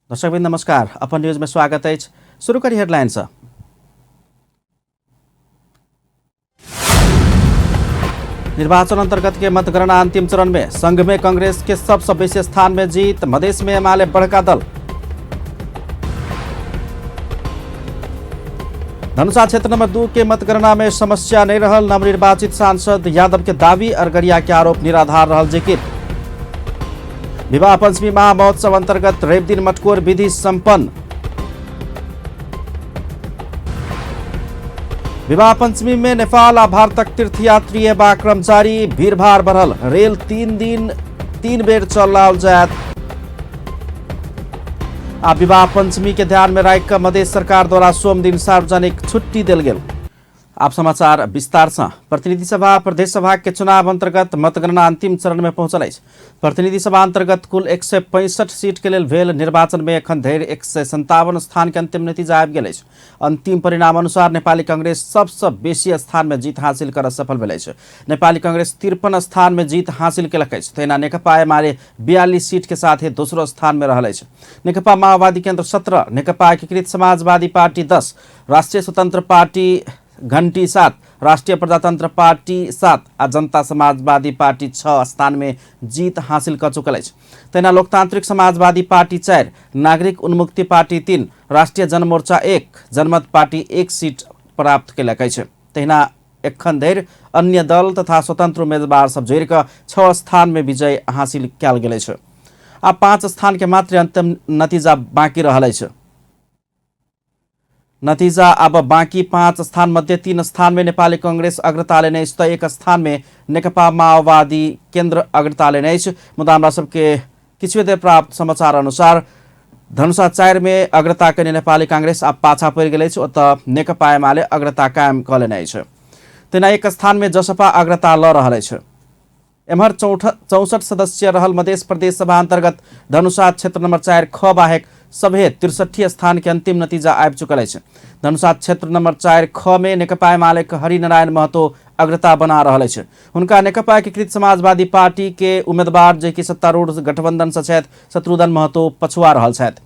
दर्शकवृन्द नमस्कार, अपन न्यूज में स्वागत अछि। शुरू करी हेडलाइन से। निर्वाचन अंतर्गत के मतगणना अंतिम चरण में संघ में कांग्रेस के सबसे बेसी स्थान में जीत, मधेश में एमाले बड़का दल। धनुषा क्षेत्र नंबर 2 के मतगणना में समस्या नहीं रहल, नवनिर्वाचित सांसद यादव के दावी, अरगरिया के आरोप निराधार रहल जिकिर। विवाह पंचमी महामहोत्सव अंतर्गत रवि दिन मटकोर विधि संपन्न। विवाह पंचमी में नेपाल आ भारतक तीर्थयात्री एबाक क्रम जारी, भीड़भाड़ बढ़ल, रेल 3 दिन 3 बेर चलाओल जायत। आ विवाह पंचमी के ध्यान में राखि कऽ मधेश सरकार द्वारा सोम दिन सार्वजनिक छुट्टी देल गेल। आप समाचार विस्तार से। प्रतिनिधि सभा प्रदेश सभा के चुनाव अंतर्गत मतगणना अंतिम चरण में पहुंचल अछि। प्रतिनिधि सभा अंतर्गत कुल 165 सीट के लेल भेल निर्वाचन में एखन धरि 157 स्थान के अंतिम नतीजा आबि गेल अछि। अंतिम परिणाम अनुसार नेपाली कांग्रेस सबसँ बेसी स्थान में जीत हासिल कर सफल भेल अछि। नेपाली कांग्रेस 53 स्थान में जीत हासिल केलक अछि। तहिना नेकपा एमाले 42 सीट के साथ ही दोसरो स्थान में रहल अछि। नेकपा माओवादी केंद्र 17, नेकपा एकीकृत समाजवादी पार्टी 10, राष्ट्रिय स्वतंत्र पार्टी घंटी 7, राष्ट्रिय प्रजातंत्र पार्टी 7 आ जनता समाजवादी पार्टी 6 स्थान में जीत हासिल कर चुकल अछि। तहिना लोकतांत्रिक समाजवादी पार्टी 4, नागरिक उन्मुक्ति पार्टी 3, राष्ट्रिय जनमोर्चा 1, जनमत पार्टी 1 सीट प्राप्त केलक अछि। तहिना एखन धरि अन्य दल तथा स्वतंत्र उम्मीदवार सब जोड़ि कऽ 6 स्थान में विजय हासिल कयल गेल अछि। आ 5 स्थान के मात्र अंतिम नतीजा बाँकी रहल अछि। नतीजा अब बाँकी 5 स्थान मध्ये 3 स्थान में नेपाली कांग्रेस अग्रता लेने अछि तऽ 1 स्थान में नेकपा माओवादी केंद्र अग्रता लेने अछि। मुदा हमरा सबके किछु देर प्राप्त समाचार अनुसार धनुषा 4 में अग्रता कयने नेपाली कांग्रेस आब पाछा पड़ि गेल अछि, ओतऽ नेकपा एमाले अग्रता कायम कऽ लेने अछि। तहिना 1 स्थान में जसपा अग्रता लऽ रहल अछि। एम्हर 64 सदस्य रहल मधेश प्रदेश सभा अंतर्गत धनुषा क्षेत्र नंबर 4 ख बाहेक सभे 63 स्थान के अंतिम नतीजा आबि चुकल अछि। धनुषा क्षेत्र नंबर 4 ख में नेकपा एमाले के हरिनारायण महतो अग्रता बना रहल अछि। हुनका नेकपा एकीकृत समाजवादी पार्टी के उम्मीदवार जे कि सत्तारूढ़ गठबंधन से छथि शत्रुघ्न महतो पछुआ रहल छथि।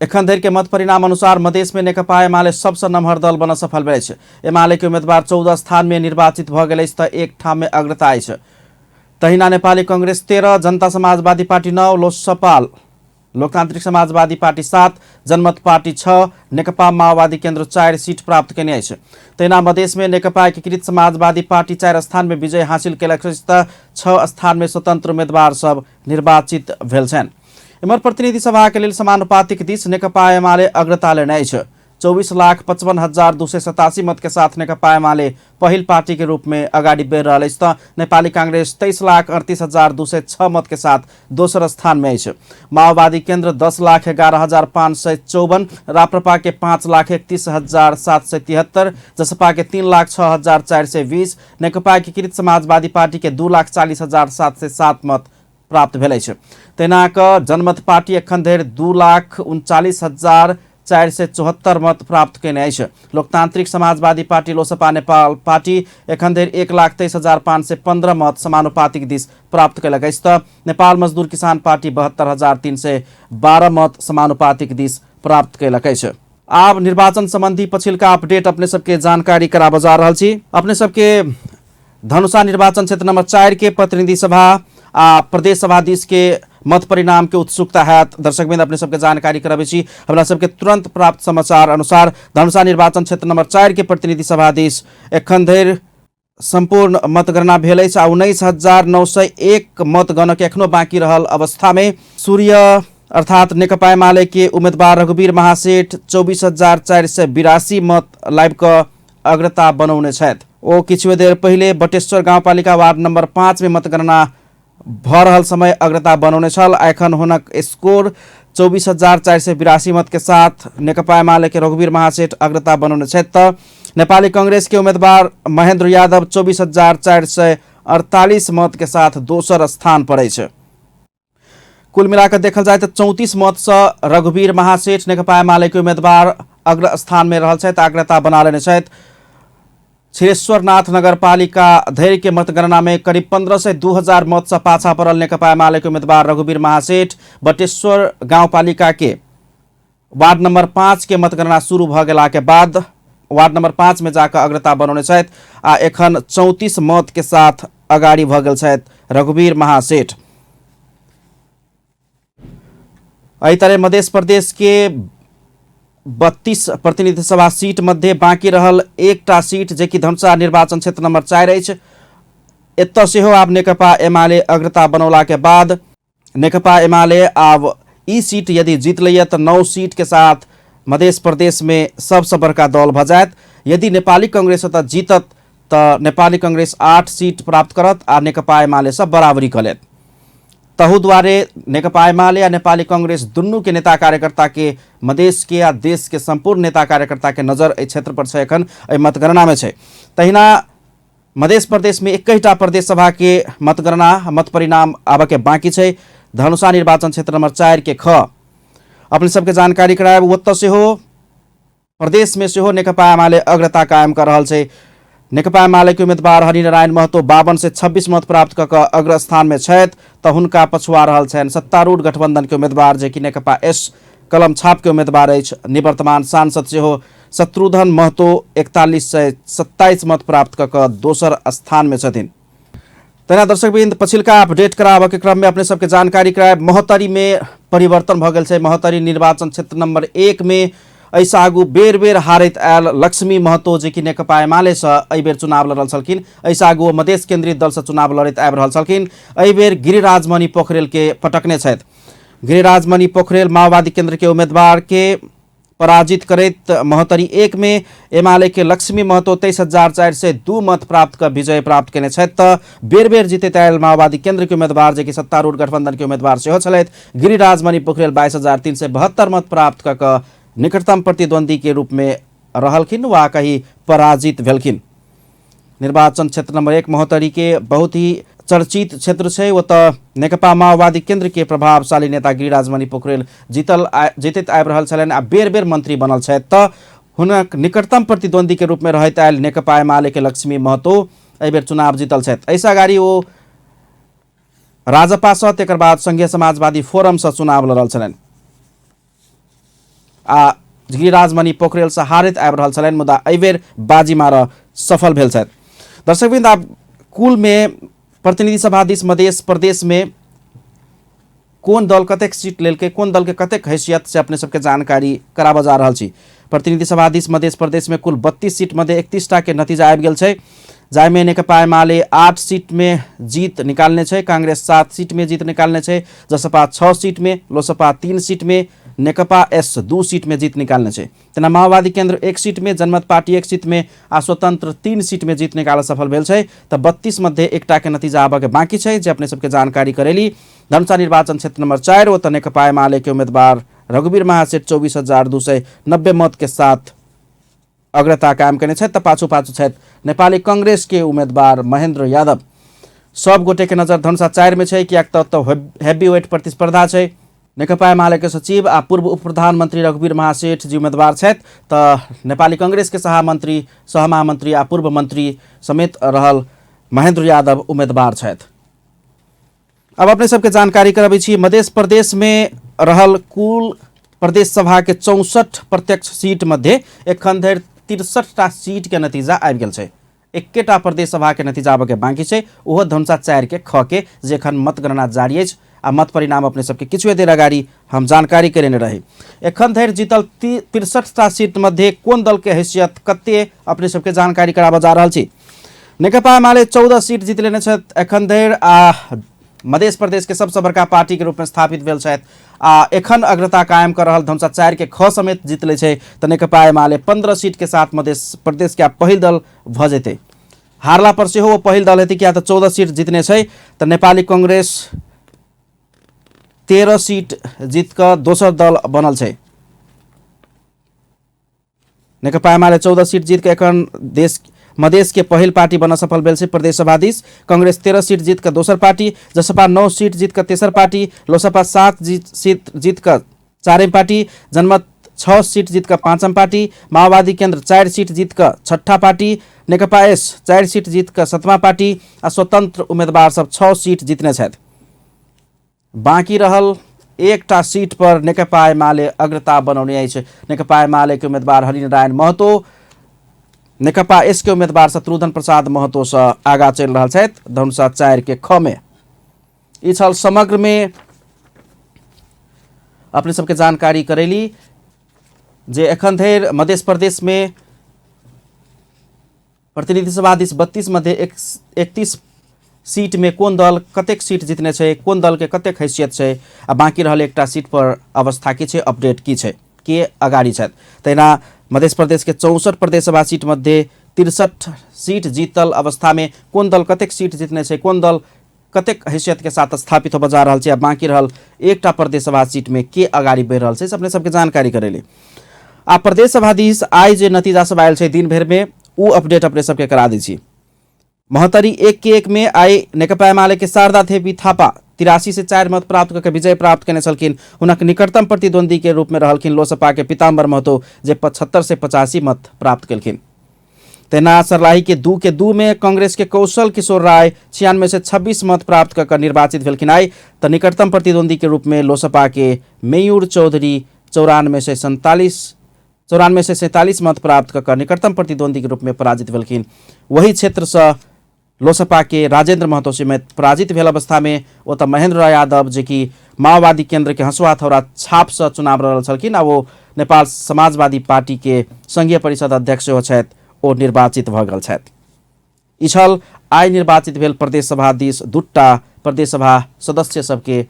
एखन धरि के मत परिणाम अनुसार मधेश में नेकपा एमाले सबसँ नमहर दल बनऽ सफल भेल अछि। एमाले के उम्मीदवार 14 स्थान में निर्वाचित भऽ गेल अछि तऽ 1 ठाम में अग्रता अछि। तहिना नेपाली कांग्रेस 13, जनता समाजवादी पार्टी 9, लोसपा लोकतांत्रिक समाजवादी पार्टी 7, जनमत पार्टी 6, नेकपा माओवादी केंद्र 4 सीट प्राप्त केने अछि। तहिना मधेश में नेकपा एकीकृत समाजवादी पार्टी 4 स्थान में विजय हासिल केलक अछि तऽ 6 स्थान में स्वतंत्र उम्मीदवार सब निर्वाचित भेल छनि। एम्हर प्रतिनिधि सभा के लेल समानुपातिक दिस नेकपा एमाले अग्रता लेने अछि। 24,55,287 मत के साथ नेकपा एमाले पहिल पार्टी के रूप में अगाडि बढ़ि रहल अछि तऽ नेपाली कांग्रेस 23,38,206 मत के साथ दोसर स्थान में अछि। माओवादी केंद्र 10,11,554, राप्रपा के 5,31,773, जसपा के 3,06,420, नेकपा एकीकृत समाजवादी पार्टी के 2,40,707 मत प्राप्त भेल अछि। तहिना कऽ जनमत पार्टी एखन धरि 2,39,474 मत प्राप्त कयने अछि। लोकतांत्रिक समाजवादी पार्टी लोसपा नेपाल पार्टी एखन धरि 1,23,515 मत समानुपातिक दिस प्राप्त कयलक अछि तऽ नेपाल मजदूर किसान पार्टी 72,312 मत समानुपातिक दिस प्राप्त कयलक अछि। आब निर्वाचन संबंधी पछिलका अपडेट अपने सबके जानकारी कराबऽ जा रहल छी। अपने सबके धनुषा निर्वाचन क्षेत्र नंबर 4 के प्रतिनिधि सभा आ प्रदेश सभा दिस के मत परिणाम के उत्सुकता हैत। दर्शकवृंद अपने सबके जानकारी करबै छी। हमरा सबके तुरंत प्राप्त समाचार अनुसार धनुषा निर्वाचन क्षेत्र नंबर 4 के प्रतिनिधि सभा दिस एखन धरि संपूर्ण मतगणना भेल अछि आ 19,901 मतगणक एखनो बाँकी रहल अवस्था में सूर्य अर्थात नेकपा एमाले के उम्मीदवार रघुवीर महासेठ 24,482 मत लाबि कऽ अग्रता बनौने छथि। ओ किछु देर पहिले बटेश्वर गाउँपालिका वार्ड नंबर 5 में मतगणना भऽ रहल समय अग्रता बनौने छल। एखन हुनक स्कोर 24,482 मत के साथ नेकपा एमाले के रघुवीर महासेठ अग्रता बनौने छथि तऽ नेपाली कांग्रेस के उम्मीदवार महेंद्र यादव 24,448 मत के साथ दोसर स्थान पर अछि। कुल मिलाकर देखल जाय तऽ 34 मत से रघुवीर महासेठ नेकपा एमाले के उम्मीदवार अग्र स्थान में रहल छथि, अग्रता बना लेने छथि। क्षीरेश्वरनाथ नगरपालिका धरि के मतगणना में करीब 1500-2000 मत से पाछा पड़ल नेकपा एमाले के उम्मीदवार रघुवीर महासेठ बटेश्वर गांवपालिका के वार्ड नंबर 5 के मतगणना शुरू भ गेला के बाद वार्ड नंबर 5 में जाकर अग्रता बनौने छथि आ एखन 34 मत के साथ अगाडि भ गेल छथि रघुवीर महासेठ। एहि तरह मध्य प्रदेश के 32 प्रतिनिधि सभा सीट मध्य बाँकी रहल एकटा सीट जे कि धनुषा निर्वाचन क्षेत्र नंबर 4 अछि, एतय सेहो आब नेकपा एमाले अग्रता बनौला के बाद नेकपा एमाले आब ई सीट यदि जीत लैए तऽ 9 सीट के साथ मध्य प्रदेश में सबसँ बड़का दल भऽ जायत। यदि नेपाली कांग्रेस एतय जीतत तऽ नेपाली कांग्रेस 8 सीट प्राप्त करत आ नेकपा एमाले सँ बराबरी कऽ लेत। तहु दुआरे नेकपा एमाले आ नेपाली कांग्रेस दुनू के नेता कार्यकर्ता के मधेश के आ देश के संपूर्ण नेता कार्यकर्ता के नजर एहि क्षेत्र पर छै, एखन एहि मतगणना में छै। तहिना मधेश प्रदेश में 21टा प्रदेश सभा के मतगणना मत परिणाम आबऽ के बाकी छै। धनुषा निर्वाचन क्षेत्र नंबर 4 के ख अपने सबके जानकारी करायब, ओतऽ सेहो प्रदेश में सेहो नेकपा एमाले अग्रता कायम कर रहल छै। नेकपा एमाले के उम्मीदवार हरिनारायण महतो 5226 मत प्राप्त कऽ कऽ अग्र स्थान में छथि तऽ हुनका पछुआ रहल छनि सत्तारूढ़ गठबंधन के उम्मीदवार जे कि नेकपा एस कलम छाप के उम्मीदवार अछि। निवर्तमान सांसद सेहो शत्रुघ्न महतो 4127 मत प्राप्त कऽ कऽ दोसर स्थान में छथिन। तहिना दर्शकवृंद पछिलका अपडेट कराबऽ के क्रम में अपने सबके जानकारी करायब, महोत्तरी में परिवर्तन भऽ गेल छै। महोत्तरी निर्वाचन क्षेत्र नंबर 1 में एहिसँ आगू बेर बेर हारैत आयल लक्ष्मी महतो जे कि नेकपा एमाले सँ एहि बेर चुनाव लड़ल छलखिन, एहिसँ आगू ओ मधेश केंद्रित दल सँ चुनाव लड़ैत आबि रहल छलखिन, एहि बेर गिरिराज मणि पोखरेल के पटकने छथि। गिरिराज मणि पोखरेल माओवादी केंद्र के उम्मीदवार के पराजित करैत महोत्तरी 1 में एमाले के लक्ष्मी महतो 23,402 मत प्राप्त कर विजय प्राप्त केने छथि। तऽ बेर बेर जीतैत आयल माओवादी केंद्र के उम्मीदवार जे कि सत्तारूढ़ गठबंधन के उम्मीदवार सेहो छलथि, गिरिराज मणि पोखरेल 22,372 मत प्राप्त कऽ कऽ निकटतम प्रतिद्वंदी के रूप में रहलखिन वा कही पराजित भेलखिन। निर्वाचन क्षेत्र नंबर 1 महोत्तरी के बहुत ही चर्चित क्षेत्र छै, ओतऽ नेकपा माओवादी केंद्र के प्रभावशाली नेता गिरिराज मणि पोखरेल जीतैत आबि रहल छलनि आ बेर बेर मंत्री बनल छथि। तऽ हुनक निकटतम प्रतिद्वंदी के रूप में रहैत आयल नेकपा एमाले के लक्ष्मी महतो एहि बेर चुनाव जीतल छथि। एहिसँ अगाडि ओ राजपासँ तकर बाद संघीय समाजवादी फोरमसँ चुनाव लड़ल छलनि आ गिरिराज मणि पोखरेलसँ हारैत आबि रहल छलनि, मुदा एहिबेर बाजी मारऽ सफल भेल छथि। दर्शकवृंद आब कुलमे प्रतिनिधि सभा दिस मधेश प्रदेशमे कोन दल कतेक सीट लेलकै, कोन दलके कतेक हैसियत से अपने सबके जानकारी कराबऽ जा रहल छी। प्रतिनिधि सभा दिस मधेश प्रदेशमे कुल 32 सीट मध्ये 31 टा के नतीजा आबि गेल छै, जाहिमे नेकपा एमाले 8 सीटमे जीत निकालने छै, कांग्रेस 7 सीटमे जीत निकालने छै, जसपा 6 सीटमे, लोसपा 3 सीटमे, नेकपा एस 2 सीटमे जीत निकालने छै। तेना माओवादी केंद्र 1 सीटमे, जनमत पार्टी 1 सीटमे आ स्वतंत्र 3 सीटमे जीत निकालऽ सफल भेल छै। तऽ 32 मध्ये एकटाके नतीजा आबऽके बाँकी छै, जे अपने सबके जानकारी करेली। धनुषा निर्वाचन क्षेत्र नंबर 4 ओतऽ नेकपा एमाले के उम्मीदवार रघुवीर महासेठ 24,290 मत के साथ अग्रता कायम केने छथि। तऽ पाछू पाछू छथि नेपाली कांग्रेस के उम्मीदवार महेंद्र यादव। सब गोटे के नजर धनुषा 4 में छै, कियाक तऽ ओतऽ हैवी वेट प्रतिस्पर्धा छै। नेकपा एमाले के सचिव आ पूर्व उप प्रधानमंत्री रघुवीर महासेठ जी उम्मीदवार छथि, तऽ नेपाली कांग्रेस के सहमहामंत्री आ पूर्व मंत्री समेत रहल महेंद्र यादव उम्मीदवार छथि। अब अपने सबके जानकारी करबै छी, मधेश प्रदेश में रहल कुल प्रदेश सभा के 64 प्रत्यक्ष सीट मध्य एखन धरि 63 टा सीट के नतीजा आबि गेल छै। एकेटा प्रदेश सभा के नतीजा आबऽ के बाकी छै, ओहो धनुषा 4 के ख के, जे एखन मतगणना जारी अछि आ मत परिणाम अपने सबके किछुए देर अगाडि हम जानकारी करेने रही। एखन धरि जीतल 63 टा सीट मध्ये कोन दल के हैसियत कते अपने सबके जानकारी कराबऽ जा रहल छी। नेकपा एमाले 14 सीट जीत लेने छथि एखन धरि आ मधेश प्रदेश के सबसँ बड़का पार्टी के रूप में स्थापित भेल छथि आ एखन अग्रता कायम कर रहल धनुषा 4 के ख समेत जीत लै छै। तऽ नेकपा एमाले 15 सीट के साथ मधेश प्रदेश के आब पहिल दल भऽ जेतै। हारला पर सेहो ओ पहिल दल हेतै, किया तऽ 14 सीट जीतने छै। तऽ नेपाली कांग्रेस 13 सीट जीत कऽ दोसर दल बनल छै। नेकपा एमाले 14 सीट जीत के एखन देश मधेश के पहिल पार्टी बनऽ सफल भेल छै प्रदेश सभा दिस। कांग्रेस 13 सीट जीत कऽ दोसर पार्टी, जसपा 9 सीट जीत कऽ तेसर पार्टी, लोसपा 7 सीट जीत कऽ चारिम पार्टी, जनमत 6 सीट जीत कऽ पाँचम पार्टी, माओवादी केंद्र 4 सीट जीत कऽ छठा पार्टी, नेकपा एस 4 सीट जीत कऽ सतमा पार्टी आ स्वतंत्र उम्मीदवार सब 6 सीट जीतने छथि। बाँकी रहल एकटा सीट पर नेकपा एमाले अग्रता बनौने अछि। नेकपा एमाले के उम्मीदवार हरिनारायण महतो नेकपा एस के उम्मीदवार शत्रुघ्न प्रसाद महतो से आगा चलि रहल छथि धनुषा 4 के ख में। ई छल समग्र में अपने सबके जानकारी करेली जे एखन धरि मध्य प्रदेश में प्रतिनिधि सभा दिस 32 मध्ये 31 सीट में कोन दल कतेक सीट जीतने छै, कोन दल के कतेक हैसियत छै आ बाकी रहल एकटा सीट पर अवस्था की छै, अपडेट की छै, के अगाडि छथि। तहिना मध्य प्रदेश के 64 प्रदेश सभा सीट मध्ये 63 सीट जीतल अवस्था में कोन दल कतेक सीट जीतने छै, कोन दल कतेक हैसियत के साथ स्थापित होबऽ जा रहल छै आ बाकी रहल एकटा प्रदेश सभा सीट में के अगाडि बढ़ि रहल छै, से अपने सबके जानकारी करेली। आ प्रदेश सभा दिस आइ जे नतीजा सब आयल छै दिन भरि में उ अपडेट अपने सबके करा दै छी। महोत्तरी 1 के 1 में आइ नेकपा एमाले के शारदा देवी थापा 83 से 4 मत प्राप्त करके विजय प्राप्त केने छलखिन। हुनक निकटतम प्रतिद्वंदी के रूप में रहलखिन लोसपा के पीताम्बर महतो जे 75 से 85 मत प्राप्त केलखिन। तहिना सर्लाही के 2 के 2 में कांग्रेस के कौशल किशोर राय 96 से 26 मत प्राप्त कऽ कऽ निर्वाचित भेलखिन आइ। तऽ निकटतम प्रतिद्वंदी के रूप में लोसपा के मेयूर चौधरी 94 से 47, 94 से 47 मत प्राप्त कऽ कऽ निकटतम प्रतिद्वंदी के रूप में पराजित भेलखिन। वही क्षेत्र से लोसपा के राजेंद्र महतो समेत पराजित भेल अवस्था में ओतऽ महेंद्र राय यादव जे कि माओवादी केंद्र के हंसुआ हथौड़ा छाप से चुनाव लड़ल छलखिन आ ओ नेपाल समाजवादी पार्टी के संघीय परिषद अध्यक्ष सेहो छथि, ओ निर्वाचित भऽ गेल छथि। ई छल आइ निर्वाचित भेल प्रदेश सभा दिस दूटा प्रदेश सभा सदस्य सबके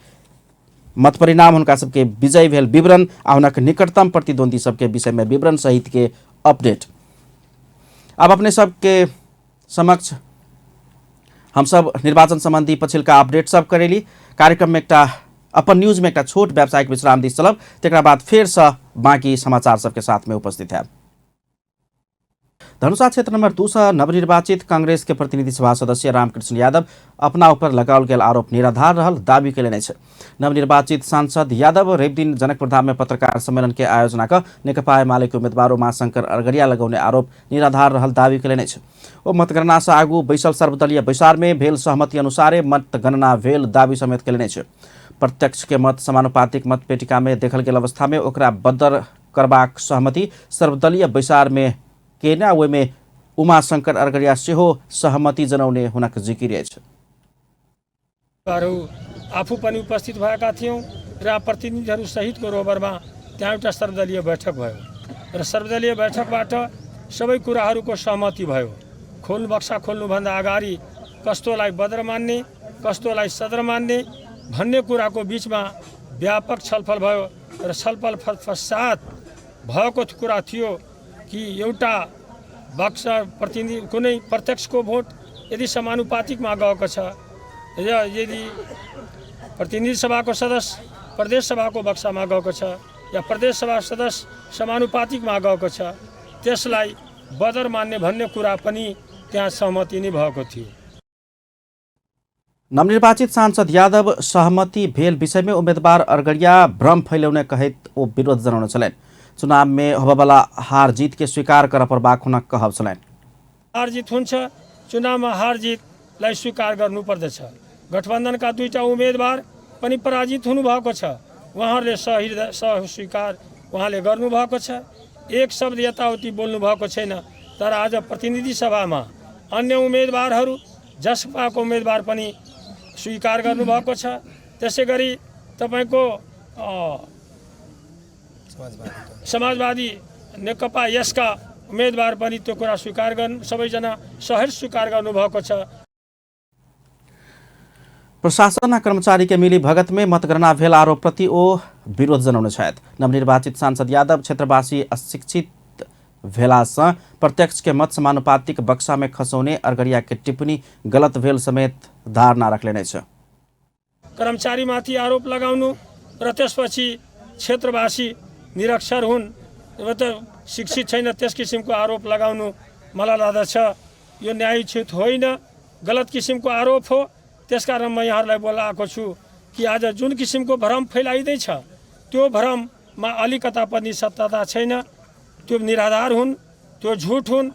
मत परिणाम, हुनका सबके विजय भेल विवरण आ हुनक निकटतम प्रतिद्वंदी सबके विषय में विवरण सहित के अपडेट। अब अपने सबके समक्ष हम सब निर्वाचन संबंधी पछिलका अपडेट सब करेली। कार्यक्रम में एकटा अपन न्यूज में एकटा छोट व्यावसायिक विश्राम दिस चलब, तकरा बाद फेर से बाकी समाचार सबके साथ में उपस्थित है। धनुषा क्षेत्र नंबर 2 से नवनिर्वाचित कांग्रेस के प्रतिनिधि सभा सदस्य रामकृष्ण यादव अपना ऊपर लगाओल गेल आरोप निराधार रहल दावी केलनि अछि। नवनिर्वाचित सांसद यादव रविदिन जनकपुर धाम में पत्रकार सम्मेलन के आयोजना क नेकपा एमाले के उम्मीदवार उमाशंकर अरगरिया लगौने आरोप निराधार रहल दावी केलनि अछि। ओ मतगणना से आगू बैसल सर्वदलीय बैसार में भेल सहमति अनुसारे मतगणना भेल दावी समेत केलनि अछि। प्रत्यक्ष के मत समानुपातिक मतपेटिका में देखल गेल अवस्था में ओकरा बदर करबाक सहमति सर्वदलीय बैसार में केने आ ओहिमे उमाशंकर अरगरिया सेहो सहमति जनौने हुनक जिकिर अछि। आफू पनि उपस्थित भएका थियौँ र प्रतिनिधिहरू सहितको रोबरमा त्यहाँ एउटा सर्वदलीय बैठक भयो र सर्वदलीय बैठकबाट सबै कुराहरूको सहमति भयो। खोल्नु बक्सा खोल्नुभन्दा अगाडि कस्तोलाई बदर मान्ने कस्तोलाई सदर मान्ने भन्ने कुराको बिचमा व्यापक छलफल भयो र छलफल पश्चात भएको कुरा थियो कि एउटा बक्सा प्रतिनिधि कुनै प्रत्यक्षको भोट यदि समानुपातिकमा गएको छ र यदि प्रतिनिधि सभाको सदस्य प्रदेश सभाको बक्सामा गएको छ या प्रदेश सभा सदस्य समानुपातिकमा गएको छ त्यसलाई बदर मान्ने भन्ने कुरा पनि त्यहाँ सहमति नै भएको थियो। नवनिर्वाचित सांसद यादव सहमति भेल विषय में उम्मीदवार अरगरिया भ्रम फैलौने कहैत ओ विरोध जनौने छलनि। चुनाव में होबयवला हार जीत के स्वीकार करऽ पड़बाक हुनक कहब छलनि। हार जित हुन्छ, चुनावमा हार जितलाई स्वीकार गर्नुपर्दछ। गठबन्धनका दुईटा उम्मेदवार पनि पराजित हुनुभएको छ, उहाँहरूले सहृदय सहस्वीकार उहाँले गर्नुभएको छ। एक शब्द यताउति बोल्नु भएको छैन। तर आज प्रतिनिधि सभामा अन्य उम्मेदवारहरू जसपाको उम्मेदवार पनि स्वीकार गर्नुभएको छ। त्यसै गरी तपाईँको समाजवादी नेकपा यसका उम्मेदवार पनि त्यो कुरा स्वीकार गर्नु सबैजना सहज स्वीकार गर्नुभएको छ। प्रशासन आ कर्मचारी के मिली भगत में मतगणना भेल आरोप प्रति ओ विरोध जनौने छथि। नवनिर्वाचित सांसद यादव क्षेत्रवासी अशिक्षित भेलासँ प्रत्यक्ष के मत समानुपातिक बक्सा में खसौने अरगरिया के टिप्पणी गलत भेल समेत धारणा रखलेने अछि। कर्मचारीमाथि आरोप लगाउनु र त्यसपछि क्षेत्रवासी निरक्षर हुन् र त शिक्षित छैन त्यस किसिमको आरोप लगाउनु मलाई लाग्दछ यो न्यायोचित होइन, गलत किसिमको आरोप हो। त्यसकारण म यहाँहरूलाई बोलाएको छु कि आज जुन किसिमको भ्रम फैलाइँदैछ त्यो भ्रम कुरामा अलिकता पनि सत्यता छैन। त्यो निराधार हुन्, त्यो झुट हुन्।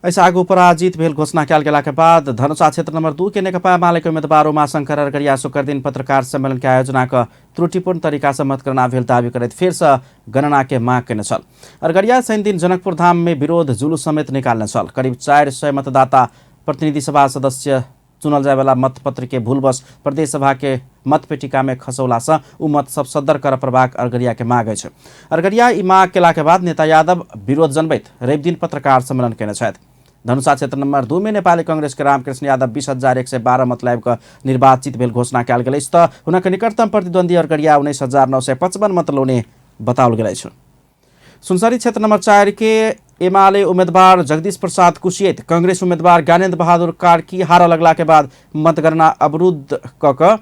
एहिसँ आगू पराजित भेल घोषणा कयल गेलाक बाद धनुषा क्षेत्र नंबर 2 के नेकपा एमाले के उम्मीदवार उमाशंकर अरगरिया शुक्र दिन पत्रकार सम्मेलन के आयोजना क त्रुटिपूर्ण तरीका से मतगणना भेल दावी करैत फेर से गणना के मांग केने छल। अरगरिया शनि दिन जनकपुर धाम में विरोध जुलूस समेत निकालने छल। करीब 400 मतदाता प्रतिनिधि सभा सदस्य चुनल जायवाला मतपत्र के भूलवश प्रदेश सभा के मतपेटिका में खसौला से उ मत सब सदर कर पड़बाक अरगरिया के मांग अछि। अरगरिया ई मांग केला के बाद नेता यादव विरोध जनबैत रवि दिन पत्रकार सम्मेलन केने छथि। धनुषा क्षेत्र नंबर 2 में नेपाली कांग्रेस के रामकृष्ण यादव 20,112 मत लाबि कऽ निर्वाचित भेल घोषणा कयल गेल अछि तऽ हुनक निकटतम प्रतिद्वंदी अरगरिया 19,955 मत लौने बताओल गेल अछि। सुनसरी क्षेत्र नंबर 4 के एमाले उम्मीदवार जगदीश प्रसाद कुशियत कांग्रेस उम्मीदवार ज्ञानेन्द्र बहादुर कार्की हारऽ लगला के बाद मतगणना अवरुद्ध कऽ कऽ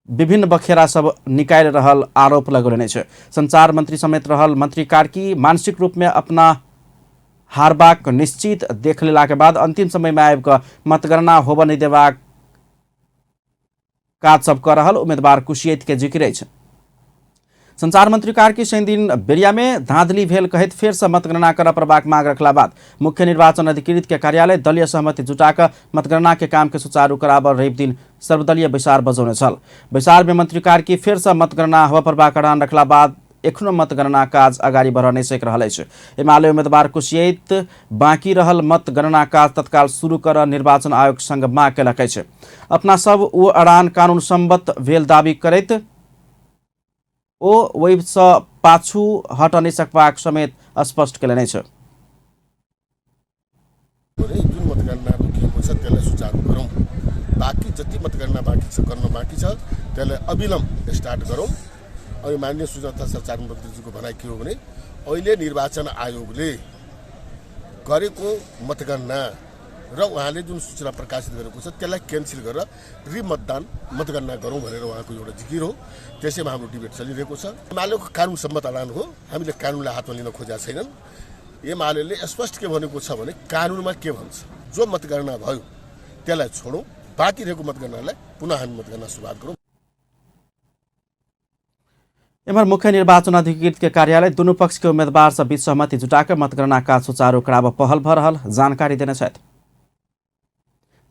विभिन्न बखेरा सब निकालि रहल आरोप लगौने अछि। संचार मंत्री समेत रहल मंत्री कार्की मानसिक रूप में अपना हारबाक निश्चित देख लेला के बाद अंतिम समय में आबि कऽ मतगणना होबऽ नहि देबाक काज सब कऽ रहल उम्मीदवार कुशियत के जिक्र अछि। संचार मंत्री कार्की शनि दिन बेरिया में धांधली भेल कहैत फेर से मतगणना करऽ पड़बाक मांग रखला बाद मुख्य निर्वाचन अधिकृत के कार्यालय दलीय सहमति जुटा कऽ मतगणना के काम के सुचारू कराबऽ रवि दिन सर्वदलीय बैसार बजौने छल। बैसार में मंत्री कार्की फेर से मतगणना होबऽ पड़बाक अड़ान रखला बाद एखनो मतगणना काज अगाडि बढ़ नहि सकि रहल अछि। एमाले उम्मीदवार कुशियत बाँकी रहल मतगणना काज तत्काल शुरू कर निर्वाचन आयोग संग मांग केलक अछि। अपना सब ओ अड़ान कानून सम्मत भेल दावी करैत ओ ओहिसँ पाछू हट नहि सकबाक समेत स्पष्ट केलनि अछि। जुन मतगणना रोकिएको छ त्यसलाई सुचारू गरौँ, बाँकी जति मतगणना बाँकी छ गर्न बाँकी छ त्यसलाई अविलम्ब स्टार्ट गरौँ। अनि माननीय सूचना तथा संचार मन्त्रीजीको भनाइ के हो भने अहिले निर्वाचन आयोगले गरेको मतगणना र उहाँले जुन सूचना प्रकाशित गरेको छ त्यसलाई क्यान्सल गरेर रिमतदान मतगणना गरौँ भनेर उहाँको एउटा जिकिर हो। त्यसैमा हाम्रो डिबेट चलिरहेको छ। एमालेको कानुन सम्मत ऐलान हो, हामीले कानुनलाई हातमा लिन खोजेका छैनन्। एमाले स्पष्ट के भनेको छ भने कानुनमा के भन्छ, जो मतगणना भयो त्यसलाई छोडौँ, बाँकी रहेको मतगणनालाई पुनः हामी मतगणना सुरुवात गरौँ। एम्हर मुख्य निर्वाचन अधिकृत के कार्यालय दुनू पक्ष के उम्मीदवार सब बीच सहमति जुटाकर मतगणना काज सुचारू कराबऽ पहल भऽ रहल जानकारी देने छथि।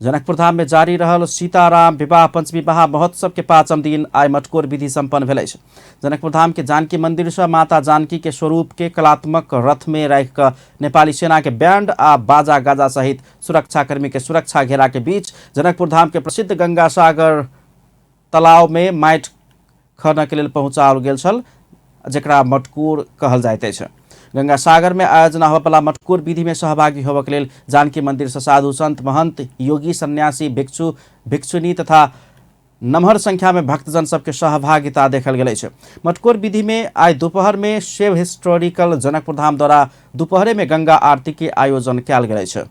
जनकपुर धाम में जारी रहल सीताराम विवाह पंचमी महामहोत्सव के पांचम दिन आइ मटकोर विधि संपन्न भेल अछि। जनकपुर धाम के जानकी मंदिर से माता जानकी के स्वरूप के कलात्मक रथ में राखि कऽ नेपाली सेना के बैंड आ बाजा गाजा सहित सुरक्षाकर्मी के सुरक्षा घेरा के बीच जनकपुर धाम के प्रसिद्ध गंगा सागर तालाब में माटि खनऽ के लेल पहुँचाओल गेल छल, जकरा मटकोर कहल जाइत अछि। गंगा सागर में आयोजना होबऽवला मटकोर विधि में सहभागी होबऽ के लेल जानकी मंदिर से साधु संत महंत योगी सन्यासी भिक्षु भिक्षुणी तथा नमहर संख्या में भक्तजन सबके सहभागिता देखल गेल अछि। मटकोर विधि में आइ दोपहर में सेव हिस्टोरिकल जनकपुर धाम द्वारा दोपहरे में गंगा आरती के आयोजन कयल गेल अछि।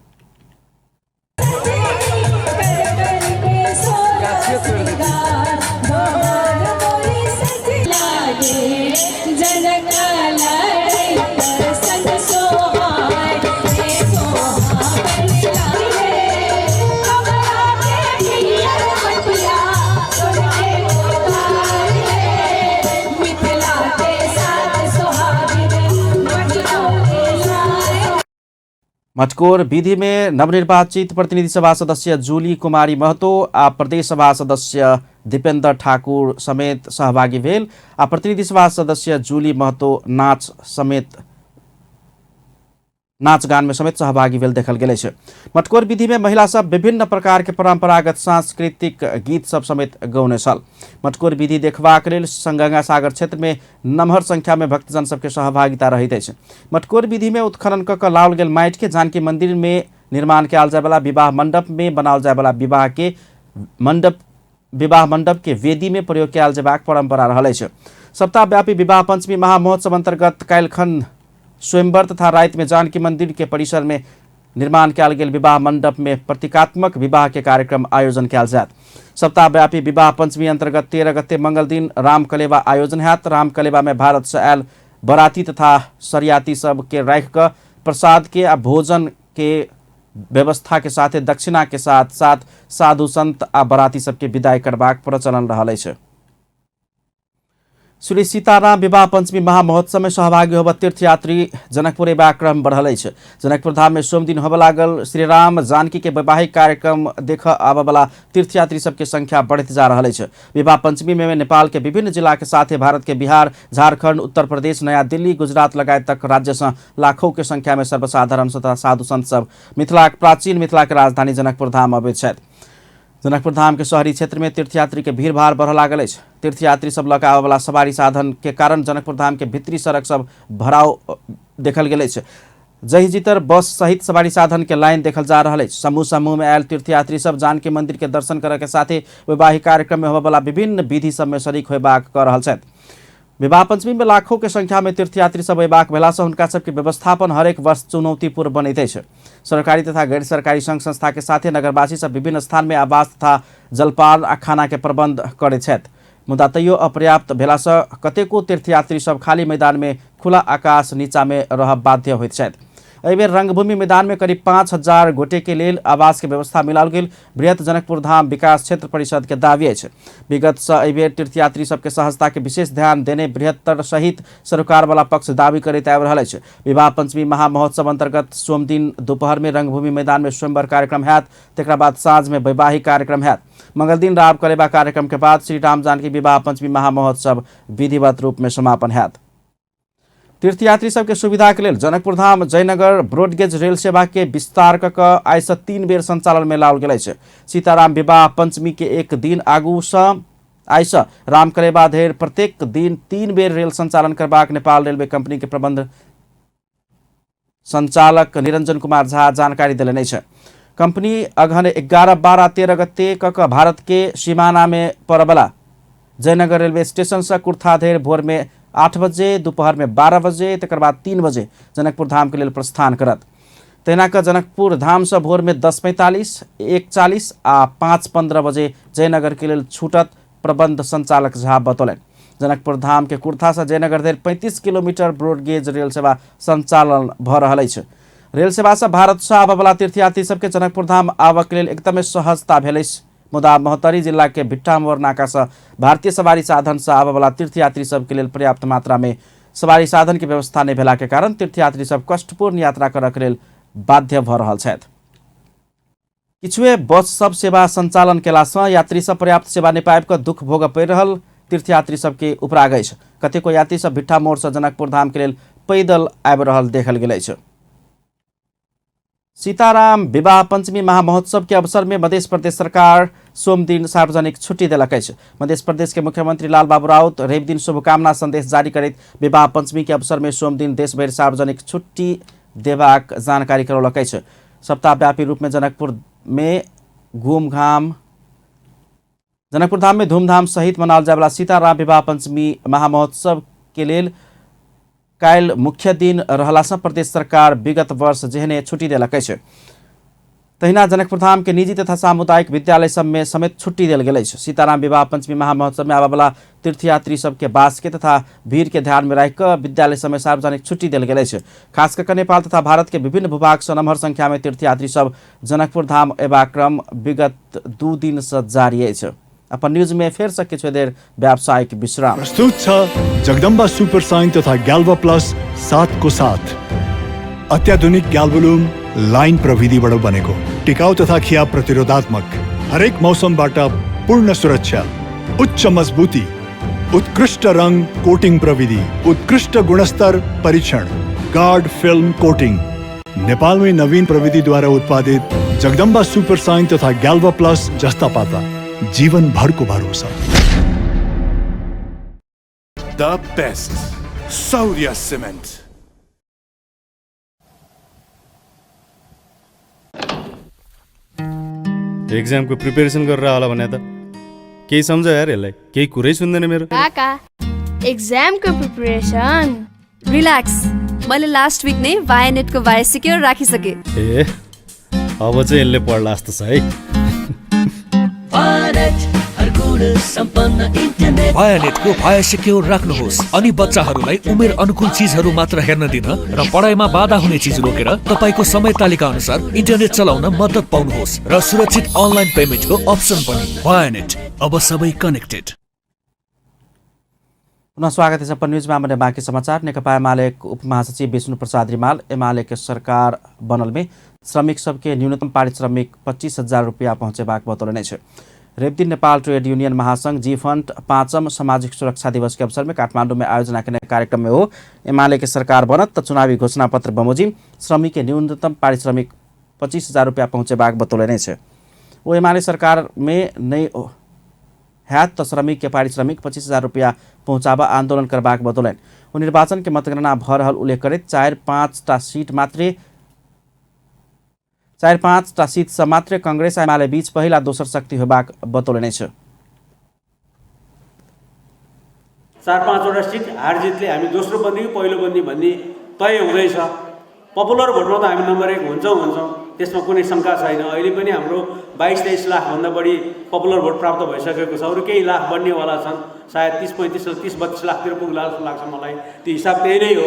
मटकोर विधि में नवनिर्वाचित प्रतिनिधि सभा सदस्य जूली कुमारी महतो आ प्रदेश सभा सदस्य दीपेंद्र ठाकुर समेत सहभागी भेल आ प्रतिनिधि सभा सदस्य जूली महतो नाच समेत नाच गान में समेत सहभागी भेल देखल गेल अछि। मटकोर विधि में महिला सब विभिन्न प्रकार के परंपरागत सांस्कृतिक गीत सब समेत गौने छल। मटकोर विधि देखबाक लेल गंगा सागर क्षेत्र में नमहर संख्या में भक्तजन सबके सहभागिता रहैत अछि। मटकोर विधि में उत्खनन कऽ कऽ लाओल गेल माटि के जानकी मंदिर में निर्माण कयल जायवला विवाह मंडप में बनाओल जायवला विवाह मंडप के वेदी में प्रयोग कयल जेबाक परंपरा रहल अछि। सप्ताहव्यापी विवाह पंचमी महामहोत्सव अंतर्गत काल्हिखन स्वयंवर तथा राति में जानकी मंदिर के परिसर में निर्माण कयल गेल विवाह मंडप में प्रतीकात्मक विवाह के कार्यक्रम आयोजन कयल जायत। सप्ताहव्यापी विवाह पंचमी अंतर्गत 13 गते मंगल दिन रामकलेवा आयोजन हैत। रामकलेवा में भारत से आयल बराती तथा सरियाती सब के राखि कऽ प्रसाद के आ भोजन के व्यवस्था के साथे दक्षिणा के साथ साथ साधु संत आ बराती सबके विदाई करबाक प्रचलन रहल अछि। श्री सीताराम विवाह पंचमी महामहोत्सव में सहभागी होब तीर्थयात्री जनकपुर अयबाक क्रम बढ़ल अछि। जनकपुर धाम में सोमदिन होबय लागल श्रीराम जानकी के वैवाहिक कार्यक्रम देख आबय वाला तीर्थयात्री सबके संख्या बढ़ैत जा रहल अछि। विवाह पंचमी में नेपाल के विभिन्न जिला के साथे भारत के बिहार, झारखंड, उत्तर प्रदेश, नया दिल्ली, गुजरात लगायत तक राज्य से लाखों के संख्या में सर्वसाधारण तथा साधु संत सब मिथिलाक प्राचीन मिथिला के राजधानी जनकपुर धाम अबैत छथि। जनकपुर धाम के शहरी क्षेत्र में तीर्थयात्री के भीड़भाड़ बढ़ लागल अछि। तीर्थयात्री सब लऽ कऽ आबयवला सवारी साधन के कारण जनकपुर धाम के भीतरी सड़क सब भराव देखल गेल अछि। जहि जितर बस सहित सवारी साधन के लाइन देखल जा रहल अछि। समूह समूह में आयल तीर्थयात्री सब जानकी मंदिर के दर्शन करय के साथे वैवाहिक कार्यक्रम में होबयवला विभिन्न विधि सब में शरीक होयबाक कऽ रहल छथि। विवाह पंचमी में लाखों के संख्या में तीर्थयात्री सब अयबाक भेलासँ हुनका सबके व्यवस्थापन हरेक वर्ष चुनौतीपूर्ण बनैत अछि। सरकारी तथा गैर सरकारी संघ संस्था के साथे नगरवासी सब विभिन्न स्थान में आवास तथा जलपान आ खाना के प्रबंध करैत छथि। मुदा तैयो अपर्याप्त भेलासँ कतेको तीर्थयात्री सब खाली मैदान में खुला आकाश नीचा में रहब बाध्य होइत छथि। एहिबेर रंगभूमि मैदान में करीब 5000 गोटे के लेल आवास के व्यवस्था मिलाओल गेल बृहत जनकपुर धाम विकास क्षेत्र परिषद के दावी अछि। विगत से एहिबेर तीर्थयात्री सबके सहजता के विशेष ध्यान देने बृहत्तर सहित सरकार वाला पक्ष दावी करैत आबि रहल अछि। विवाह पंचमी महामहोत्सव अंतर्गत सोमदिन दोपहर में रंगभूमि मैदान में स्वयंवर कार्यक्रम हैत, तकरा बाद साँझ में वैवाहिक कार्यक्रम हैत। मंगलदिन राम कलेबा कार्यक्रम के बाद श्री राम जानकी विवाह पंचमी महामहोत्सव विधिवत रूप में समापन हैत। तीर्थयात्री सबके सुविधा के लेल जनकपुर धाम जयनगर ब्रॉडगेज रेल सेवा के विस्तार क कऽ आइ से 3 बेर संचालन में लाओल गेल अछि। सीताराम विवाह पंचमी के एक दिन आगू से आइ से रामकलेबा धरि प्रत्येक दिन 3 बेर रेल संचालन करबाक नेपाल रेलवे कंपनी के प्रबंध संचालक निरंजन कुमार झा जानकारी देलनि अछि। कंपनी अगहन 11, 12, 13 गते क कऽ भारत के सीमाना में पड़बला जयनगर रेलवे स्टेशन से कुर्था धरि भोर में 8 बजे, दोपहर में 12 बजे, तकर बाद 3 बजे जनकपुर धाम के लेल प्रस्थान करत। तहिना कऽ जनकपुर धाम से भोर में 10:45, 1:40 आ 5:15 बजे जयनगर के लेल छूटत प्रबंध संचालक झा बतौलनि। जनकपुर धाम के कुर्था से जयनगर धरि 35 किलोमीटर ब्रॉडगेज रेल सेवा संचालन भऽ रहल अछि। रेल सेवा से भारत से आबयवला तीर्थयात्री सबके जनकपुर धाम आबऽ के लेल एकदमै सहजता भेल अछि। मुदा महोत्तरी जिला के भिट्ठामोड़ नाका से भारतीय सवारी साधन से आबयवला तीर्थयात्री सबके लेल पर्याप्त मात्रा में सवारी साधन के व्यवस्था नहि भेला के कारण तीर्थयात्री सब कष्टपूर्ण यात्रा करऽ के लेल बाध्य भऽ रहल छथि। किछुए बस सब सेवा संचालन केलासँ यात्री सब पर्याप्त सेवा नहि पाबि कऽ दुख भोगऽ पड़ि रहल तीर्थयात्री सबके उपराग अछि। कतेको यात्री सब भिट्ठा मोड़सँ जनकपुर धाम के लेल पैदल आबि रहल देखल गेल अछि। सीताराम विवाह पंचमी महामहोत्सव के अवसर में मध्य प्रदेश सरकार सोमदिन सार्वजनिक छुट्टी देलक अछि। मध्य प्रदेश के मुख्यमंत्री लालबाबू राउत रविदिन शुभकामना संदेश जारी करैत विवाह पंचमी के अवसर में सोमदिन देशभरि सार्वजनिक छुट्टी देबाक जानकारी करौलक अछि। सप्ताहव्यापी रूप में जनकपुर में घूमघाम जनकपुर धाम में धूमधाम सहित मनाओल जायवला सीताराम विवाह पंचमी महामहोत्सव के लेल काल्हि मुख्य दिन रहलासँ प्रदेश सरकार विगत वर्ष जेहने छुट्टी देलक अछि। तहिना जनकपुर धाम के निजी तथा सामुदायिक विद्यालय सब में समेत छुट्टी देल गेल अछि। सीताराम विवाह पंचमी महामहोत्सव में आबयवला तीर्थयात्री सबके वास के तथा भीड़ के ध्यान में राखि कऽ विद्यालय सब में सार्वजनिक छुट्टी देल गेल अछि। खास कऽ नेपाल तथा भारत के विभिन्न भूभाग सँ नमहर संख्या में तीर्थयात्री सब जनकपुर धाम अयबाक क्रम विगत 2 दिन सँ जारी अछि। अपन न्यूज में फेर सँ किछु देर व्यावसायिक विश्राम। प्रस्तुत छ जगदम्बा सुपर साइन तथा ग्याल्वा प्लस 7 को साथ अत्याधुनिक ग्याल्भोलुम लाइन प्रविधिबाट बनेको टिकाउ तथा खिया प्रतिरोधात्मक, हरेक मौसमबाट पूर्ण सुरक्षा, उच्च मजबुती, उत्कृष्ट रंग कोटिंग प्रविधि, उत्कृष्ट गुणस्तर परीक्षण, गार्ड फिल्म कोटिंग। नेपालमै नवीन प्रविधिद्वारा उत्पादित जगदम्बा सुपर साइन तथा ग्याल्वा प्लस जस्ता पाता, जीवन भरको भरोसा। The best, Saurya Cement. एक्जामको प्रिपेरेसन गरेर होला भने त केही सम्झ यार, यसलाई केही कुरै सुन्दैन मेरो। काका, एक्जामको प्रिपरेसन? रिल्याक्स, मैले लास्ट विक नै भायानेटको भाया सिक्योर राखिसकेँ। ए, अब चाहिँ यसले पढ्ला जस्तो छ है। भायानेटको भाया सिक्योर राख्नुहोस् अनि बच्चाहरूलाई उमेर अनुकूल चिजहरू मात्र हेर्न दिन र पढाइमा बाधा हुने चिज रोकेर तपाईँको समय तालिका अनुसार इन्टरनेट चलाउन मद्दत पाउनुहोस् र सुरक्षित अनलाइन पेमेन्टको अप्सन पनि। भायानेट, अब सबै कनेक्टेड। पुनः स्वागत है अपन न्यूजमा। मने बाँकी समाचार। नेकपा एमाले उपमहासचिव विष्णु प्रसाद रिमाल एमाले के सरकार बनल में श्रमिक सबके न्यूनतम पारिश्रमिक 25,000 रुपया पहुँचेबाक बतौलने छै। रविदिन नेपाल ट्रेड यूनियन महासंघ जी फंड 5म सामाजिक सुरक्षा दिवस के अवसर में काठमाडौँ में आयोजना केने कार्यक्रम में हो एमाले के सरकार बनत त चुनावी घोषणा पत्र बमोजिम श्रमिक के न्यूनतम पारिश्रमिक 25,000 रुपया पहुँचेबाक बतौलने छै। ओ एमाले सरकार में नहीं हैत त श्रमिक के पारिश्रमिक 25,000 रुपया पहुँचाबऽ आंदोलन करबाक बतौलनि। ओ निर्वाचन के मतगणना भऽ रहल उल्लेख करैत 4-5टा सीट मात्रे 4-5टा सीटसँ मात्रे कांग्रेस आ एमाले बीच पहिल आ दोसर शक्ति होबाक बतौलनि अछि। 4-5वटा सिट हार जितले हामी दोस्रो बन्ने कि पहिलो बन्ने भन्ने तय हुँदैछ। पपुलर भोटमा त हामी नम्बर 1 हुन्छौँ, त्यसमा कुनै शङ्का छैन। अहिले पनि हाम्रो 22-23 लाखभन्दा बढी पपुलर भोट प्राप्त भइसकेको छ, अरू केही लाख बढ्नेवाला छन्, सायद 30-35 30-32 लाखतिर पुग्ला जस्तो लाग्छ मलाई। त्यो हिसाब त्यही नै हो।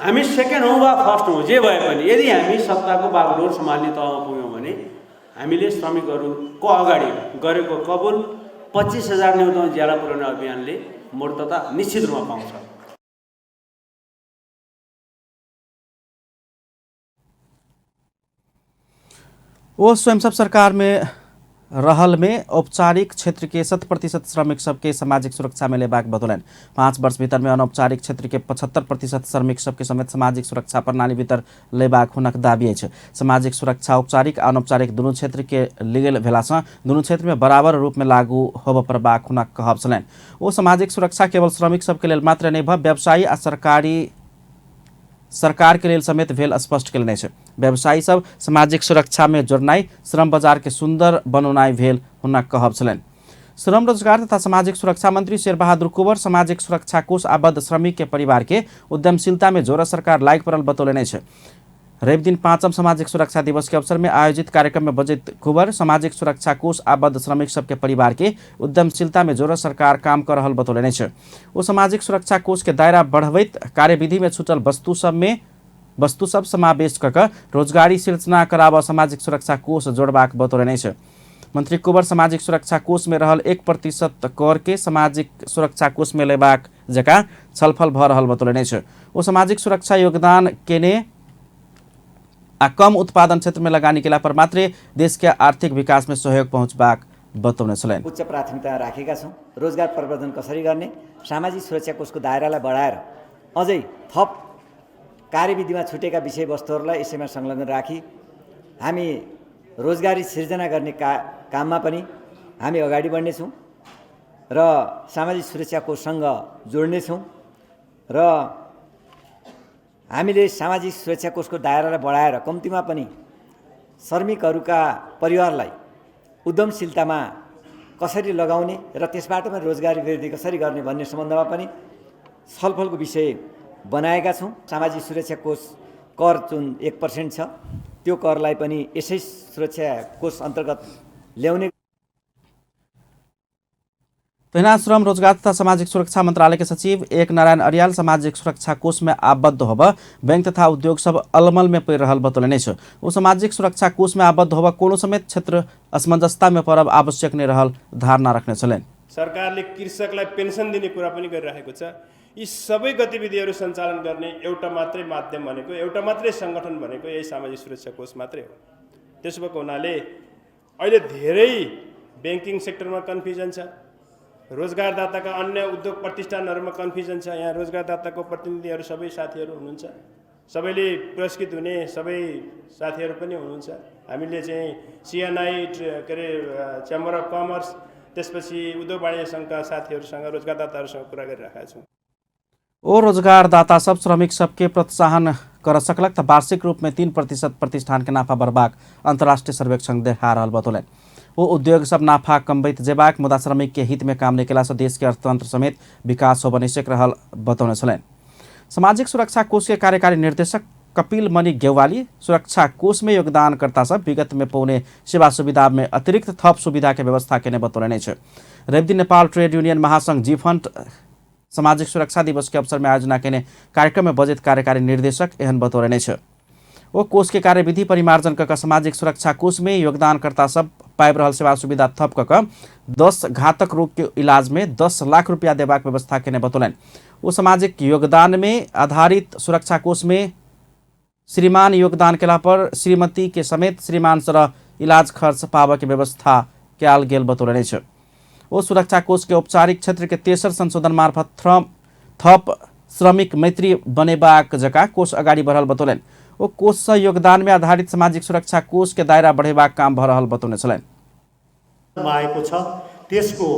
हामी सेकेन्ड हौँ वा फर्स्ट हौँ, जे भए पनि यदि हामी सत्ताको बागडोर सम्हाल्ने तहमा पुग्यौँ भने हामीले श्रमिकहरूको अगाडि गरेको कबुल 25,000 न्यूनतम ज्याला पुर्याउने अभियानले मूर्तता निश्चित रूपमा पाउँछ। ओ स्वयंसेव सरकार में रहल में औपचारिक क्षेत्र के 100% श्रमिक सबके सामाजिक सुरक्षा में लेबाक बतौलनि। 5 वर्ष भीतर में अनौपचारिक क्षेत्र के 75% श्रमिक सबके समेत सामाजिक सुरक्षा प्रणाली भीतर लेबाक हुनक दाबी अछि। सामाजिक सुरक्षा औपचारिक आ अनौपचारिक दुनू क्षेत्र के लेल भेलासँ दुनू क्षेत्र में बराबर रूप में लागू होबय पड़बाक हुनक कहब छलनि। ओ सामाजिक सुरक्षा केवल श्रमिक सबके लेल मात्र नहि भऽ व्यवसायी आ सरकार के लेल समेत भेल स्पष्ट केलनि अछि। व्यवसायी सब सामाजिक सुरक्षा में जोड़नाइ श्रम बाजार के सुंदर बनौनाइ भेल हुनक कहब छलनि। श्रम रोजगार तथा सामाजिक सुरक्षा मंत्री शेरबहादुर कुंवर सामाजिक सुरक्षा कोष आबद्ध श्रमिक के परिवार के उद्यमशीलता में जोड़ सरकार लागि पड़ल बतौलनि अछि। रविदिन 5म सामाजिक सुरक्षा दिवस के अवसर में आयोजित कार्यक्रम में बजैत कुंवर सामाजिक सुरक्षा कोष आबद्ध श्रमिक सबके परिवार के उद्यमशीलता में जोड़ सरकार काम कर रहल बतौलनि अछि। ओ सामाजिक सुरक्षा कोष के दायरा बढ़बैत कार्यविधि में छूटल वस्तु सब समावेश कऽ कऽ रोजगारी सृजना कराबऽ सामाजिक सुरक्षा कोष जोड़बाक बतौलनि अछि। मंत्री कुंवर सामाजिक सुरक्षा कोष में रहल 1% कर के सामाजिक सुरक्षा कोष में लेबाक जकाँ छलफल भऽ रहल बतौलनि अछि। ओ सामाजिक सुरक्षा योगदान केने आ कम उत्पादन क्षेत्र में लगानी केला पर मात्रे देश के आर्थिक विकास में सहयोग पहुँचबाक बतौने छलनि। उच्च प्राथमिकता राखेका छौँ। रोजगार प्रवर्धन कसरी गर्ने, सामाजिक सुरक्षा कोषको दायरालाई बढाएर अझै थप कार्यविधिमा छुटेका विषयवस्तुहरूलाई यसैमा संलग्न राखी हामी रोजगारी सिर्जना गर्ने काममा पनि हामी अगाडि बढ्नेछौँ र सामाजिक सुरक्षा कोषसँग जोड्नेछौँ र हामीले सामाजिक सुरक्षा कोषको दायरालाई बढाएर कम्तीमा पनि श्रमिकहरूका परिवारलाई उद्यमशीलतामा कसरी लगाउने र त्यसबाट पनि रोजगारी वृद्धि कसरी गर्ने भन्ने सम्बन्धमा पनि छलफलको विषय बनाएका छौँ। सामाजिक सुरक्षा कोष कर जुन 1% छ त्यो करलाई पनि यसै सुरक्षा कोष अन्तर्गत ल्याउने। तहिना श्रम रोजगार तथा सामाजिक सुरक्षा मंत्रालय के सचिव एक नारायण अर्याल सामाजिक सुरक्षा कोष में आबद्ध होब बैंक तथा उद्योग सब अलमल में पड़ि रहल बतौलनि अछि। ओ सामाजिक सुरक्षा कोष में आबद्ध होब कोनो समेत क्षेत्र असमंजसता में पड़ब आवश्यक नहि रहल धारणा रखने छलनि। सरकारले कृषकलाई पेन्सन दिने कुरा पनि गरिरहेको छ। यी सबै गतिविधिहरू सञ्चालन गर्ने एउटा मात्रै माध्यम भनेको, एउटा मात्रै सङ्गठन भनेको यही सामाजिक सुरक्षा कोष मात्रै हो। त्यसो भएको हुनाले अहिले धेरै ब्याङ्किङ सेक्टरमा कन्फ्युजन छ, रोजगारदाताका अन्य उद्योग प्रतिष्ठानहरूमा कन्फ्युजन छ। यहाँ रोजगारदाताको प्रतिनिधिहरू सबै साथीहरू हुनुहुन्छ, सबैले पुरस्कृत हुने सबै साथीहरू पनि हुनुहुन्छ। हामीले चाहिँ सिएनआई के अरे च्याम्बर अफ कमर्स, त्यसपछि उद्योग वाणिज्य सङ्घका साथीहरूसँग रोजगारदाताहरूसँग कुरा गरिरहेका छौँ। ओ रोजगारदाता सब श्रमिक सबके प्रोत्साहन कर सकलक त वार्षिक रूप में 3% प्रतिष्ठान के नाफा बढ़बाक अंतर्राष्ट्रीय सर्वेक्षण देखा रहल बतौलनि। ओ उद्योग सब नाफा कमबैत जेबाक मुदा श्रमिक के हित में काम नहि केला सँ देश के अर्थतंत्र समेत विकास हो बनि सकि रहल बतौने छलनि। सामाजिक सुरक्षा कोष के कार्यकारी निर्देशक कपिल मणि गेवाली सुरक्षा कोष में योगदानकर्ता सब विगत में पौने सेवा सुविधा में अतिरिक्त थप सुविधा के व्यवस्था केने बतौलनि अछि। रविदिन नेपाल ट्रेड यूनियन महासंघ जी फंड सामाजिक सुरक्षा दिवस के अवसर में आयोजना केने कार्यक्रम में बजैत कार्यकारी निर्देशक एहन बतौलनि अछि। ओ कोष के कार्यविधि परिमार्जन कऽ सामाजिक सुरक्षा कोष में योगदानकर्ता सब पाबि रहल सेवा सुविधा थप कऽ कऽ 10 घातक रोग के इलाज में 10 लाख रुपया देबाक व्यवस्था केने बतौलनि। ओ सामाजिक योगदान में आधारित सुरक्षा कोष में श्रीमान योगदान केला पर श्रीमती के समेत श्रीमान सरह इलाज खर्च पाबऽ के व्यवस्था कयल गेल बतौलनि अछि। ओ सुरक्षा कोष के औपचारिक क्षेत्र के तेसर संशोधन मार्फत थप श्रमिक मैत्री बनेबाक जकाँ कोष अगाडि बढ़ल बतौलनि। ओ कोषसँ योगदानमे आधारित सामाजिक सुरक्षा कोष के दायरा बढ़ेबाक काम भऽ रहल बतौने छलनि। आएको छ त्यसको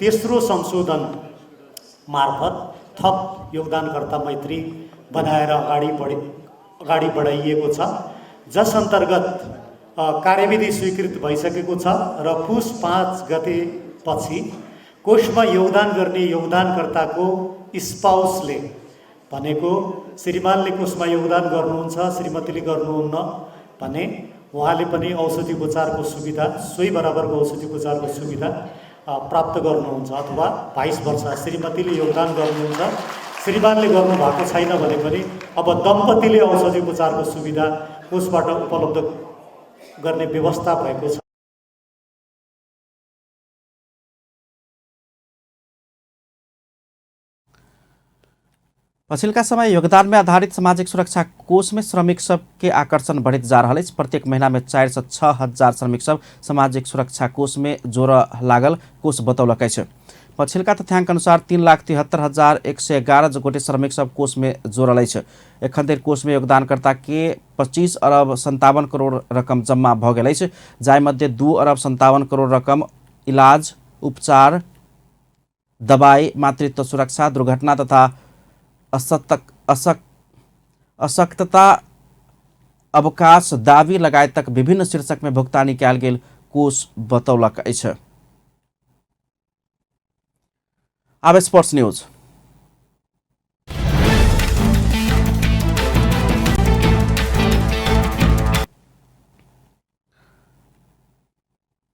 तेस्रो संशोधन मार्फत थप योगदानकर्ता मैत्री बनाएर अगाडि बढाइएको छ, जस अन्तर्गत कार्यविधि स्वीकृत भइसकेको छ र पुस 5 गतेपछि कोषमा योगदान गर्ने योगदानकर्ताको स्पाउसले भनेको श्रीमानले कोषमा योगदान गर्नुहुन्छ, श्रीमतीले गर्नुहुन्न भने उहाँले पनि औषधि उपचारको सुविधा, सोही बराबरको औषधि उपचारको सुविधा प्राप्त गर्नुहुन्छ। अथवा 22 वर्ष श्रीमतीले योगदान गर्नुहुन्छ, श्रीमानले गर्नुभएको छैन भने पनि अब दम्पतिले औषधि उपचारको सुविधा कोषबाट उपलब्ध गर्ने व्यवस्था भएको छ। पछिल्का समय योगदान में आधारित सामाजिक सुरक्षा कोष में श्रमिक सब के आकर्षण बढ़ित जा रहल अछि। प्रत्येक महीना में 4 से 6 हजार श्रमिक सब सामाजिक सुरक्षा कोष में जोड़ऽ लागल कोष बतौलक अछि। पछिल्का तथ्यांक अनुसार 3,73,111 गोटे श्रमिक सब कोष में जोड़ल अछि। एखन धरि कोष में योगदानकर्ता के 25 अरब 57 करोड़ रकम जम्मा भऽ गेल अछि, जाहि मध्ये 2 अरब 57 करोड़ रकम इलाज, उपचार, दबाई, मातृत्व सुरक्षा, दुर्घटना तथा अशक्तता अवकाश दावी लगायतक विभिन्न शीर्षक में भुक्तानी कयल गेल कोष बतौलक अछि। आब स्पोर्ट्स न्यूज।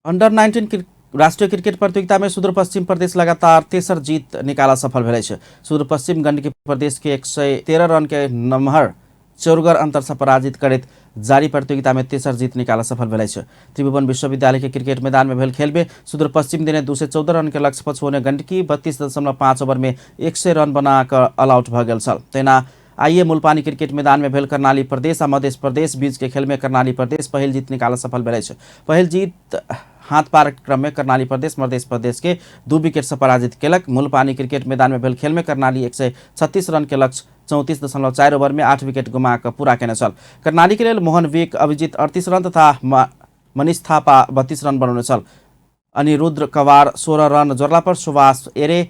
अंडर 19 राष्ट्रीय क्रिकेट प्रतियोगिता में सुदूरपश्चिम प्रदेश लगातार तेसर जीत निकाला सफल भेल अछि। सुदूरपश्चिम गंडकी प्रदेश के 113 रन के नमहर चौरगर अंतर से पराजित करैत जारी प्रतियोगिता में तेसर जीत निकाला सफल भेल अछि। त्रिभुवन विश्वविद्यालय के क्रिकेट मैदान में भेल खेल में सुदूरपश्चिम देने 214 रन के लक्ष्य पछुओने गंडकी 32.5 ओवर में 100 रन बनाकर ऑल आउट भऽ गेल छल। तहिना आइए मूलपानी क्रिकेट मैदान में भेल कर्णाली प्रदेश आ मध्य प्रदेश बीच के खेल में कर्णाली प्रदेश पहिल जीत निकाल सफल भेल अछि। पहिल जीत हाथ पार क्रम में कर्णाली प्रदेश मध्य प्रदेश के 2 विकेट से पराजित केलक। मूलपानी क्रिकेट मैदान में भेल खेल में कर्णाली 136 रन के लक्ष्य 34.4 ओवर में 8 विकेट गुमा कऽ पूरा केने छल। कर्णाली के लेल मोहन विक अभिजीत 38 रन तथा मनीष थापा 32 रन बनौने छल। अनिरुद्ध कवार 16 रन जोड़ला पर सुभाष एरे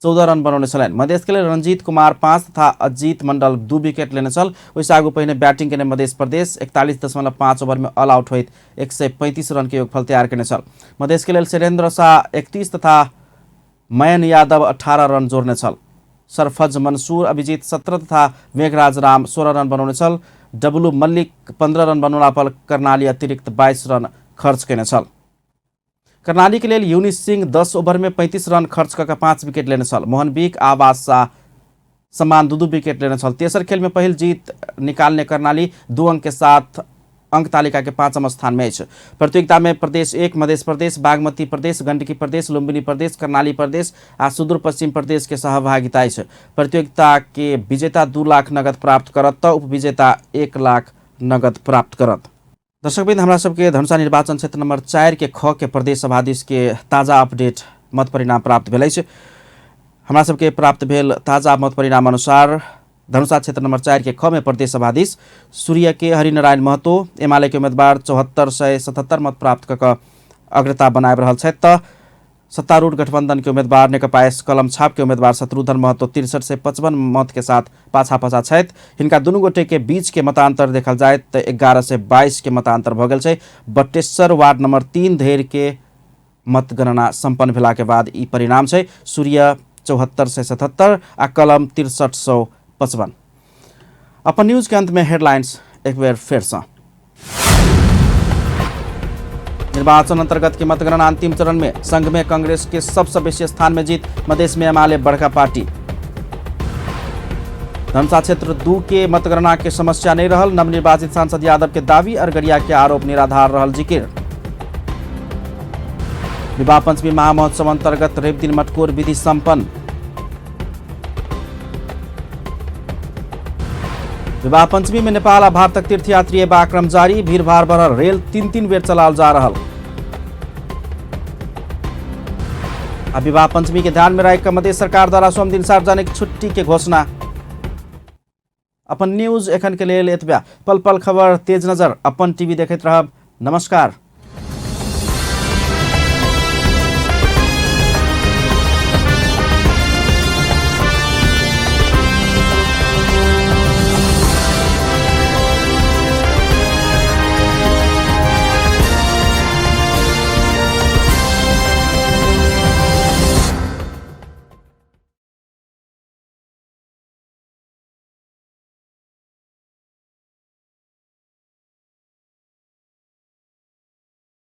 14 रन बनौने छलनि। मधेश के लेल रंजीत कुमार 5 तथा अजीत मंडल 2 विकेट लेने छल। ओहिसँ आगू पहिने बैटिंग केने मधेश प्रदेश 41.5 ओवर में ऑल आउट होइत 135 रन के योगफल तैयार केने छल। मधेश के लेल शैलेन्द्र शाह 31 तथा मयन यादव 18 रन जोड़ने छल। सरफज मंसूर अभिजीत 17 तथा मेघराज राम 16 रन बनौने छल। डब्लू मल्लिक 15 रन बनौला पर कर्णाली अतिरिक्त 22 रन खर्च केने छल। कर्णाली के लेल यूनिस सिंह 10 ओवर में 35 रन खर्च कऽ 5 विकेट लेने छल। मोहन विक आवास शाह समान 2-2 विकेट लेने छल। तेसर खेल में पहिल जीत निकालने कर्णाली 2 अंक के साथ अंक तालिका के 5म स्थान में अछि। प्रतियोगिता में प्रदेश 1, मध्य प्रदेश, बागमती प्रदेश, गंडकी प्रदेश, लुम्बिनी प्रदेश, कर्णाली प्रदेश आ सुदूर पश्चिम प्रदेश के सहभागिता अछि। प्रतियोगिता के विजेता 2 लाख नगद प्राप्त करत तऽ उपविजेता 1 लाख नगद प्राप्त करत। दर्शकवृंद, हमरा सबके धनुषा निर्वाचन क्षेत्र नंबर 4 के ख के प्रदेश सभाधीश के ताजा अपडेट मत परिणाम प्राप्त भेल अछि। हमरा सबके प्राप्त भेल ताजा मत परिणाम अनुसार धनुषा क्षेत्र नंबर 4 के ख में प्रदेश सभाधीश सूर्य के हरिनारायण महतो एमाले के उम्मीदवार 7477 मत प्राप्त कऽ कऽ अग्रता बनाबि रहल छथि तऽ सत्तारूढ़ गठबंधन के उम्मीदवार नेकपा एस कलम छाप के उम्मीदवार शत्रुघ्न महतो 6355 मत के साथ पाछा पाछा छथि। हिनका दुनू गोटे के बीच के मतांतर देखल जाय तऽ 1122 के मतांतर भऽ गेल छै। बटेश्वर वार्ड नंबर 3 धरि के मतगणना संपन्न भेला के बाद ई परिणाम छै। सूर्य 7477 आ कलम 6355। अपन न्यूज के अंत में हेडलाइंस एक बेर फेर सँ। निर्वाचन अंतर्गत के मतगणना अंतिम चरण में संघ में कांग्रेस के सबसे बेसी स्थान में जीत, मधेश में एमाले बड़का पार्टी। धनुषा क्षेत्र 2 के मतगणना के समस्या नहीं रहल, नवनिर्वाचित सांसद यादव के दावी, अरगरिया के आरोप निराधार रहल जिकिर। विवाह पंचमी महामहोत्सव अंतर्गत रवि दिन मटकोर विधि संपन्न। विवाह पंचमी में नेपाल आ भारतक तीर्थयात्री अयबाक क्रम जारी, भीड़भाड़ बढ़ल, रेल 3-3 बेर चलाओल जा रहल। आ विवाह पंचमी के ध्यान में राखि कऽ मध्य सरकार द्वारा सोमदिन सार्वजनिक छुट्टी के घोषणा। अपन न्यूज एखन के लेल एतबे। पल पल खबर तेज नजर अपन टीवी देखैत रहब। नमस्कार।